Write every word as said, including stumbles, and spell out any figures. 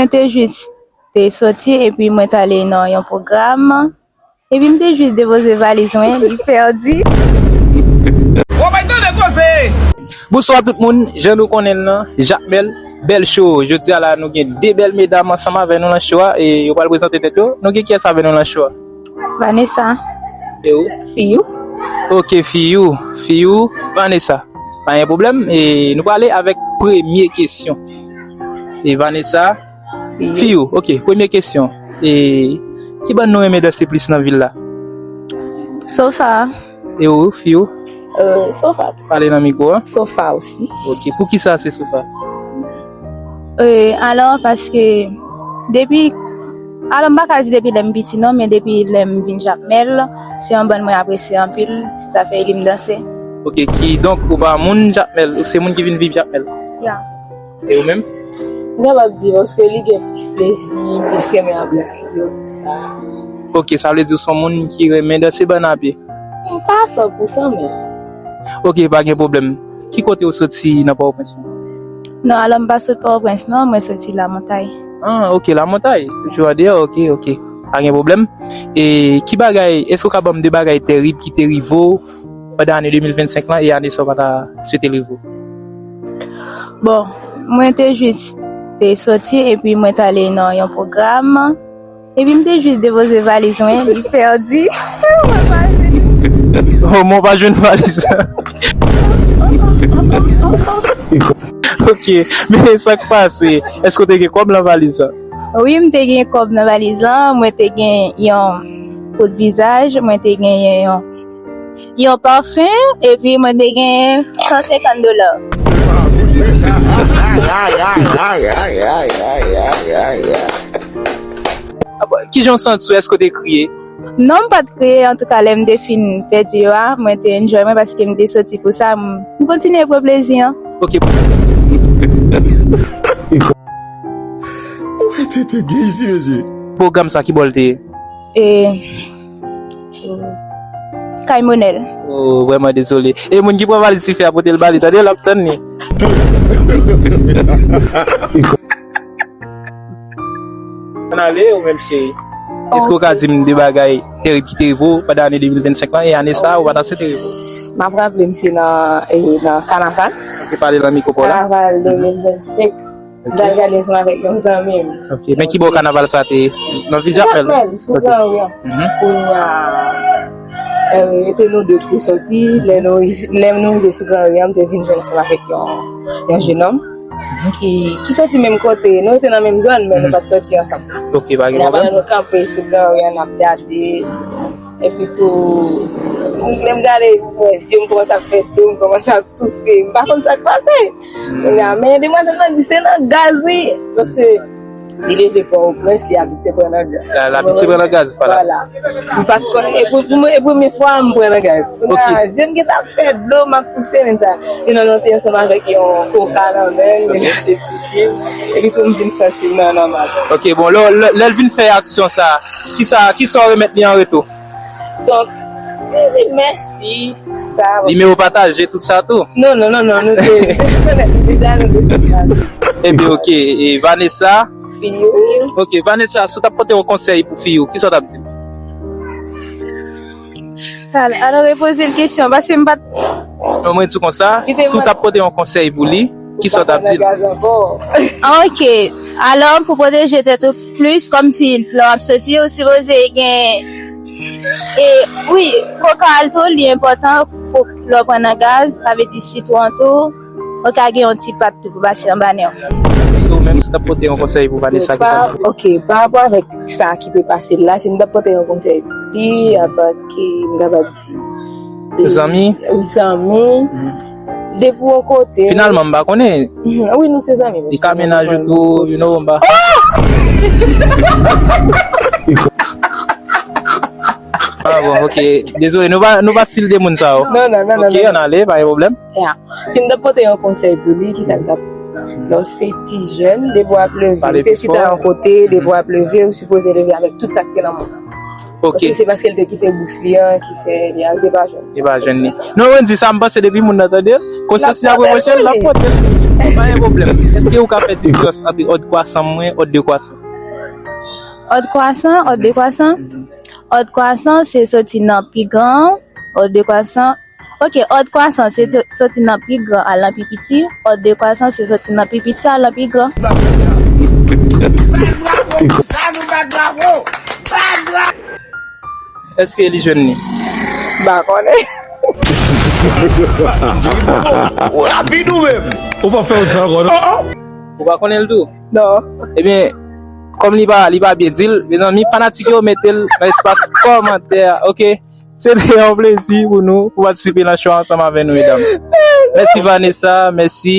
Mwen te jis te soti epi mwen t ale nan yon pwogram. Epi m te jis depoze valiz mwen, li pèdi. Ou bay tande koze! Bonswa tout moun, jan nou konnen l lan, Jakmèl, bèl show. Jodi a la, nou gen de bèl medam ansanm avè nou lan show a, e yo pral prezante tèt yo. Nou gen kiyès avè nou lan show a? Vanessa. E ou? Fiyou. Ok, Fiyou. Fiyou, Vanessa. Pa gen pwoblèm, e nou prale avèk premye kesyon. E Vanessa, Fiyou, ok, premye kesyon. E ki bann nou renmen danse plis nan vil la? Sofa. E ou, Fiyou? Euh, sofa. Pale nan mikwo a. Sofa osi. Ok, poukisa se sofa? Euh, alò, paske depi, alò, m pa ka di depi lè m piti non, men depi lè m vin Jakmèl, se yon bann mwen apresye anpil, se zafè li m danse. Ok, kidonk ou pa moun Jakmèl, ou se moun ki vin viv Jakmèl? Ya. E ou menm? M kapab di paske li gen plis plezi, plis renmen anbyans li yo, tou sa. Ok, sa vle di ou se yon moun ki renmen danse bann a pye? M pa san pou san, men. Ok, pa gen pwoblèm. Ki kote ou soti nan Pòtoprens lan? Non, alò m pa sot Pòtoprens non, mwen soti Lamontay. Ah, ok, Lamontay. Toujou andeyò, ok, ok. Pa gen pwoblèm. E ki bagay, èske ou ka ban m de bagay tèrib ki te rive w pandan ane de mil vennsenk lan e ane sa w pa ta swete rive w? Bon, mwen te jis te soti epi mwen t ale nan yon pwogram. Epi m te jis depoze valiz mwen, li pèdi. Mwen pa jwenn. Oh, mwen pa jwenn valiz la. Ok, men sa k pase? Èske w te gen kòb nan valiz la? Wi, m te gen kòb nan valiz lan, mwen te gen yon kout vizaj, mwen te gen yon, yon pafen, epi mwen te gen san senkant dola. Apa, kijan w santi w? Èske w te kriye? Non, m pa t kriye, antouka lè m te fin pèdi yo a, mwen te enjoy mwen paske m te soti pou sa, m, m kontinye pran plezi an. Ok. Ou tete gen isi, mesye. Pwogram sa ki bò l te ye? E Kay Monèl. Oh, vrèman dezole. E moun ki pran valiz tifi a pote l ba li, tande, l ap tann li. Ann ale, ou menm cheri? Èske w ka di m de bagay tèrib ki te rive w pandan ane de mil vennsenk lan e ane sa a ou pa ta swete rive w? M ap raple m se nan, e, nan kanaval. Ok, pale nan mikwo pa w la. Kanaval de mil vennsenk. M t al gade ansanm avèk yon zanmi m. Ok, men ki bò kanaval sa te ye? Nan vil Jakmèl? Jakmèl, sou Gran Ri an. Mhm. Kounye a, e, te nou de ki te soti. Lè nou riv-, lè nou rive sou Gran Ri an, m te vin jwenn ansanm avèk yon, yon jenòm ki, ki soti menm kote. Nou rete nan menm zòn, men nou pa t soti ansanm. Ok, pa gen pwoblèm. Pandan nou kanpe sou Gran Ri an, n ap gade. Epi tou, lè m gade, m wè zye m kòmanse ap fè dlo, m kòmanse ap touse. M pa konn sa k pase. Kounye a, men demwazèl lan di se nan gaz, wi. Paske li leve Pòtoprens, li abite Prenangaz. L abite Prenangaz, vwala. Vwala. M pa t konnen, e pou, pou mwen, e premye fwa m Prenangaz. Kounye a, zye m gentan ap fè dlo, m ap touse, men sa. Jenòm nan te ansanm avèk yon koka nan men l, men li te figi m. Epi tou, m vin santi m nan, nan mal. Ok, bon, lè, lè, lè l vin fè aksyon sa, kisa, kisa w remèt li an retou? Donk, m di mèsi, tout sa. Li menm ou pataje tout sa tou? Non, non, non, non, nou te, nou te konèt, nou deja, nou te konèt. Ebyen, ok, e Vanessa? Fiyou. Ok, Vanessa, si w t ap pote yon konsèy pou Fiyou, kisa w t ap di l? Al-, alò, repoze l kesyon, paske m pa t. Non, mwen di w konsa, si w t ap pote yon konsèy pou li, kisa w t ap di l? Gaz ankò. Ok, alò, pou pwoteje tèt ou plis, kòmsi lè w ap soti, ou sipoze gen, e, wi, koka al tou, li enpòtan pou lè w pran nan gaz, sa vle di sitwon tou, ou ka gen yon ti pat tou pou pase anba nen w. Ou menm, si w t ap pote yon konsèy pou Vanessa, kisa w t ap di l? Ok, pa rapò avèk sa ki te pase l la, si m t ap pote yon konsèy pou li, antanke, m kapab di, e, Zanmi? Zanmi. Depi yon kote. Finalman, m pa konnen. Mhm, wi, nou se zanmi. Li ka mennaj ou tou, you know, m pa. Ah bon, ok. Dezole, nou pa, nou pa stil de moun sa yo. Non, non, non, non. Ok, ann ale, pa gen pwoblèm. Ya. Si m t ap pote yon konsèy pou li, kisa l t ap? Lè w se ti jèn, depi w ap leve, ou te chita yon kote, depi w ap leve, ou sipoze leve avèk tout sa k te nan men w. Ok. Paske se paske l te kite bous li an ki fè li a, li te pa jwenn. Li pa jwenn li. Non, Wendy, sa m panse depi moun nan tande l, konsyans li ap reproche l, l ap pote l. Pa gen pwoblèm. Èske ou ka fè diferans ant òd kwasan mwen, òd dekwasan? Òd kwasan, òd dekwasan. Òd kwasan se soti nan pi gran, òd dekwasan. Ok, òd kwasan se soti nan pi gran al nan pi piti, òd dekwasan se soti nan pi piti al nan pi gran. Èske li jwenn li? M pa konnen. Ou rapid ou menm. Ou pa fè yon sa ankò non. Ou pa konnen l tou? Non. Ebyen, kòm li pa li pa byen di l, mezanmi fanatik yo mete l nan espas kòmantè a, ok? Se te yon plezi pou nou pou patisipe nan show ansanm avè nou medam. Mèsi Vanessa, mèsi.